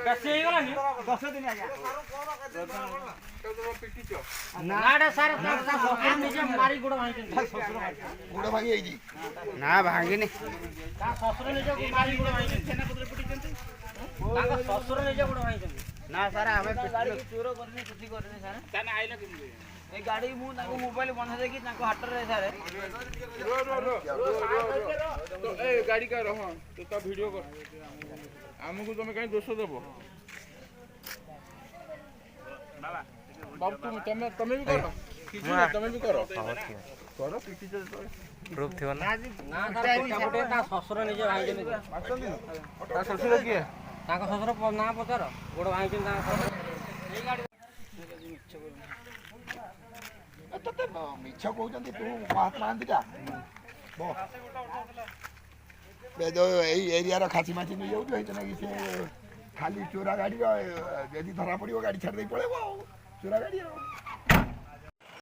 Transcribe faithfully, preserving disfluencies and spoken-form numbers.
ବେଶୀ ହେଇଗଲାନି। ନାଆଟା ସାର୍, ତା ତା ଶ୍ୱଶୁର ନିଜେ ମାରି ଗୋଡ଼ ଭାଙ୍ଗିଛନ୍ତି। ଗୋଡ଼ ଭାଙ୍ଗି ଯାଇଛି। ନା, ଭାଙ୍ଗିନି। ତା ଶ୍ୱଶୁର ନିଜେ ମାରି ଗୋଡ଼ ଭାଙ୍ଗିଛନ୍ତି। ତାଙ୍କ ଶ୍ୱଶୁର ନିଜେ ଗୋଡ଼ ଭାଙ୍ଗିଛନ୍ତି। ନା ସାର୍, ଆମେ ପିଟିଲୁ। ଚୋର କରିନି, କିଛି କରିନି ସାର୍। ଏ ଗାଡ଼ି ମୁଁ ତାଙ୍କୁ ମୋବାଇଲ ବନ୍ଧା ଦେଇକି ତାଙ୍କ ହାଟରେ ସାର୍। ତ ଏ ଗାଡ଼ି କାର, ହଁ, ତ ତା ଭିଡ଼ିଓ କର। ଆମକୁ ତମେ କାହିଁ ଦୋଷ ଦେବ? ବାବୁ, ତୁମେ, ତମେ, ତମେ ବି କର। କିଛି ନାହିଁ, ତମେ ବି କର। କର, ପିଟିଛ ଯେତେବେଳେ। ପ୍ରୁଫ୍ ଥିବ ନା? ନା, ସାର୍, ପୋଟା ପୋଟି ତା ଶ୍ୱଶୁର ନିଜେ ଭାଙ୍ଗିଛନ୍ତି। ତା ଶ୍ୱଶୁର କିଏ? ତାଙ୍କ ଶ୍ୱଶୁର ପ-, ନାଁ ପଚାର। ଗୋଡ଼ ଭାଙ୍ଗିଛନ୍ତି ତାଙ୍କ ଶ୍ୱଶୁର। ଏ ତତେ ବ-, ମିଛ କହୁଛନ୍ତି, ତୁ ମହାତ୍ମା ଗାନ୍ଧୀଟା। ବ-, ବେ, ଯୋଉ ଏଇ ଏରିଆର ଖାସି ମାଛି ନେଇଯାଉଛୁ, ହେଇତ ନାଇଁ ସେ ଖାଲି ଚୋରା ଗାଡ଼ିର, ଏ, ଯଦି ଧରା ପଡ଼ିବ, ଗାଡ଼ି ଛାଡ଼ି ଦେଇ ପଳେଇବ ଆଉ। ଚୋରା ଗାଡ଼ିର।